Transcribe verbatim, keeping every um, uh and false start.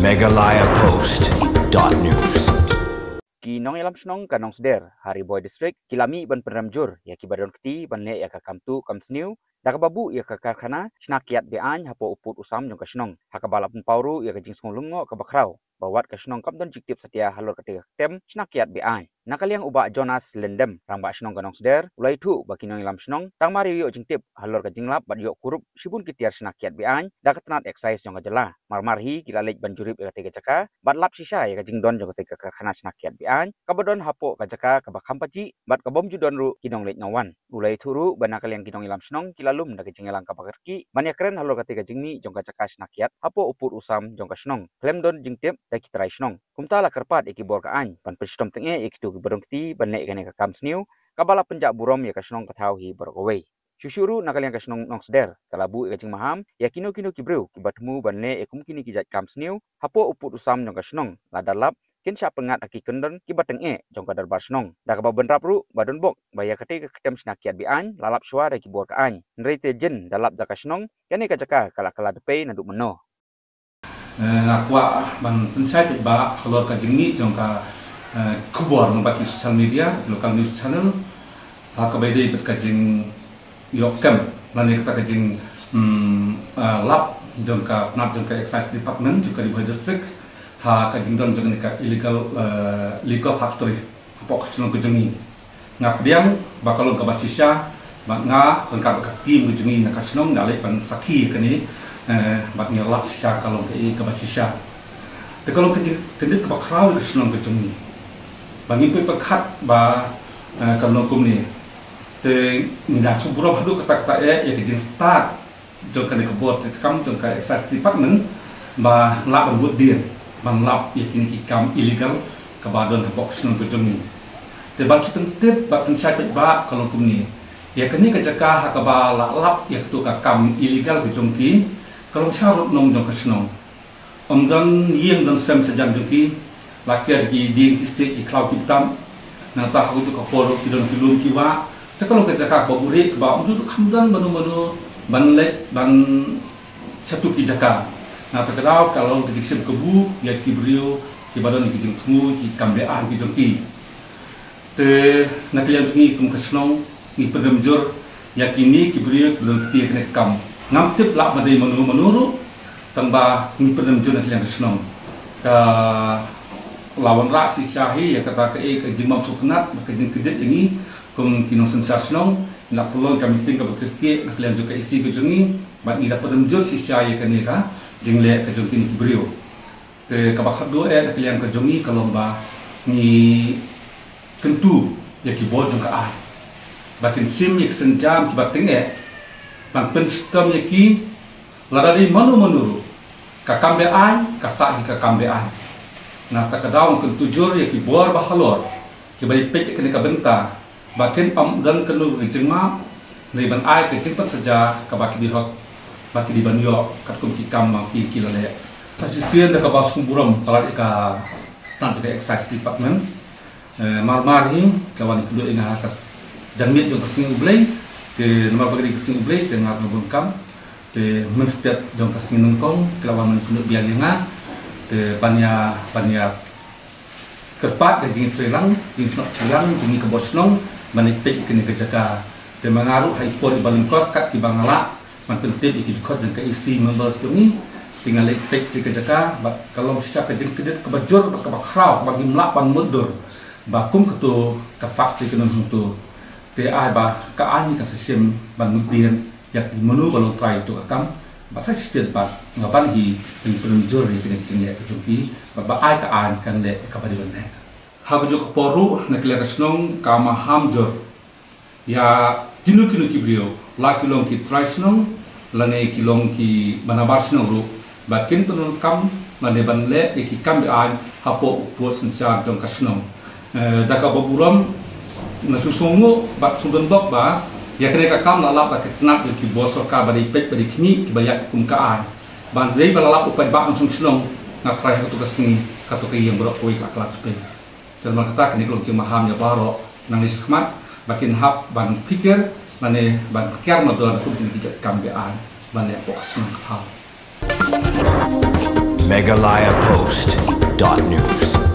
Meghalaya Post dot news. Ki nongïalam shnong ka Nongsder ha Ri Bhoi District ki la mih ban pynrem jur ïa kiba don kti ban leh ïa ka kam tuh kam sniew da kaba buh ïa ka karkhana shna kiad be-aiñ hapoh u pud u sam jong ka shnong, ha kaba la pynpaw ruh ïa ka jingsngew lyngngoh kaba khraw ba wat ka shnong kam don jingtip satia halor katei ka ktem shna kiad be-aiñ. Na ka liang u Bah Jonas Lyngdoh, Rangbah Shnong ka Nongsder, u la ïathuh ba ki nongïalam shnong tang mar ïoh jingtip halor ka jinglap bad ïoh kurup shibun ki tiar shna kiad be-aiñ da ka tnat excise jong ka jylla. Mar mar hi ki la leit ban jurip ïa katei ka jaka bad lap shisha ïa ka jingdon jong katei ka karkhana shna kiad be-aiñ kaba don hapoh ka jaka kaba kham pajih bad ka bym ju don ruh ki nongleit nongwan. U la ïathuh ruh ba na ka liang ki nongïalam shnong ki la lum da ka jingïalang kaba kyrkieh ban ïakren halor katei ka jingmih jong ka jaka shna kiad hapoh u pud u sam jong ka shnong khlem don jingtip da ki trai shnong. Kumta la kyrpad ïa ki bor ka aiñ ban pynshitom tyngeh ïa kito kiba don kti ban leh ïa kane ka kam sniew kaba la pynjah burom ïa ka shnong ka thaw hi baroh kawei. Shuh shuh ruh na ka liang ka shnong Nongsder ka la buh ïa ka jingmaham ïa kino kino ki briew kiba thmu ban leh ïa kum kine ki jait kam sniew hapoh u pud u sam jong ka shnong, lada lap kin shah pyngngad ha ki kyndon kiba tyngeh jong ka dorbar shnong. Da kaba bynrap ruh ba don bok ba ïa katei ka ktem shna kiad be-aiñ la lap shuwa da ki bor ka aiñ, hynrei te jin da lap da ka shnong, kane ka jaka ka la kylla dpei naduh mynno. Eh, nga kwah ban pynshai paidbah halor ka jingmih jong ka, eh, khubor na bad ki social media, local news channel, ha kaba ïadei bad ka jingïoh kem lane kata ka jing, mm, eh, lap jong ka tnat jong ka Excise Department jong ka Ri Bhoi District ha ka jingdon jong kane ka illegal, eh, liquor factory hapoh ka shnong ka jong ngi. Nga pdiang ba ka long kaba shisha bad nga ryngkat bad ka team ka jong ngi na ka shnong ngi la leit ban sakhi ïa kane, eh, bad ngi la lap shisha ka long kaei kaba shisha. Te ka long ka jing, ka jingkynduh kaba khraw ïa ka shnong ka jong ngi. Ba ngim poi pyrkhat ba, eh, ka long kumne. Te ngi da sngewburom haduh katta katta eh ïa ka jingstad jong kane ka bor treikam jong ka Excise Department ba lah ban bud dien ban lap ïa kine ki kam illegal kaba don hapoh ka shnong ka jong ngi. Te ban shu pyntip bad pynshai paidbah ka long kumne, ïa kane ka jaka ha kaba la lap ïa kato ka kam illegal ka jong ki ka long sha rud nong jong ka shnong. Ym don ïing don sem shajan jong ki, la kiar ki dieng ki siej ki khlaw ki btam. Nangta ha kajuh ka por ki don ki lum ki wah. Te ka long ka jaka kaba buhrieh kaba ym ju kham don mano mano ban leit ban shatu ki jaka. Nangta ka daw ka long ka jingshim kabu ïa ki briew kiba don ki jingthmu ki kam be-aiñ ki jong ki. Te na ka liang jong ngi kum ka shnong ngi pynrem jur ïa kine ki briew kiba don kti ïa kane ka kam. Ngam tip lah ba dei mano mano ruh, tang ba ngi pynrem jur na ka liang ka shnong. Ka la wanrah shisha hi ïa kata kaei ka jingbym sngewtynnat, ka jingkynduh ïa ngi kum ki nongsynshar shnong. Ngi la pynlong ka meeting kaba kyrkieh na ka liang jong ka E C ka jong ngi bad ngi la pynrem jur shisha ïa kane ka jingleh ka jong kine ki briew. Te kaba khatduh eh na ka liang ka jong ngi ka long ba ngi kyntu ïa ki bor jong ka aiñ ba kin shim ïa ki sienjam kiba tyngeh ban pynshitom ïa ki. Lada dei mano mano ruh, ka kam be-aiñ ka sah hi ka kam be-aiñ. Nangta ka daw ngi kyntu jur ïa ki bor ba halor kiba dei peit ïa kane ka bynta ba kin ym don kano ka jingmap ne ban ai ka jingpynsaja kaba ki dei hok ba ki dei ban ïoh katkum ki kam ba ki, ki la leh. Sa shisien da kaba sngewburom palat ïa ka tnat jong ka Excise Department. Eh, mar mar hi ka wan ïakynduh ïa nga ha ka janmiet jong ka sngi U Blei. Te namar ba ka dei ka sngi U Blei te nga ruh nga bun kam. Te mynstep jong ka sngi nyngkong ki la wan ban ïakynduh biang ïa nga. Te ban ïa, ban ïa kyrpad ïa ka jingtreilang, jingsnoh treilang jong ngi ka bor shnong ban leit peit ïa kane ka jaka. Te ma nga ruh ha i por iba lyngkot kat kiba nga lah ban pyntip ïa ki dkhot jong ka E C members jong ngi. Te nga leit peit ïa ka jaka bad ka long shisha ka jingkynduh kaba jur bad kaba khraw kaba ngim lah ban mutdur ba kum kato ka factory ka don hangto. Te ai ba ka aiñ kan sa shim ban mutdur ïa ki mano ba long trai ïa kato ka kam. Bad sa shisien pat nga ban hi ban pynjur ïa kine ki jingleh ka jong ki bad ba ai ka aiñ kan leh ïa kaba dei ban leh. Ha kajuh ka por ruh na ka liang ka shnong ka maham jur ïa kino kino ki briew, la ki long ki trai shnong lane ki long kiba nabar shnong ruh, ba kin pyndonkam lane ban leh ïa ki kam be-aiñ hapoh u pud synshar jong ka shnong. Eh, da kaba burom nga shu sngewnguh bad sngewdon bok ba ïa kane ka kam la lap da ka tnat jong ki bor sorkar ba dei peit ba dei khmih kiba ïaid kum ka aiñ. Ban dei ba la lap u paidbah nongshong shnong, nga tharai ha kato ka sngi kato ka ïing baroh kawei ka la kylla dpei. Te namar kata kane ka long jingmaham ïa baroh nangne shakhmat ba kin hap ban phikir lane ban kiar mardor kum kine ki jait kam be-aiñ ban leh hapoh ka shnong ka thaw. Meghalaya Post dot news.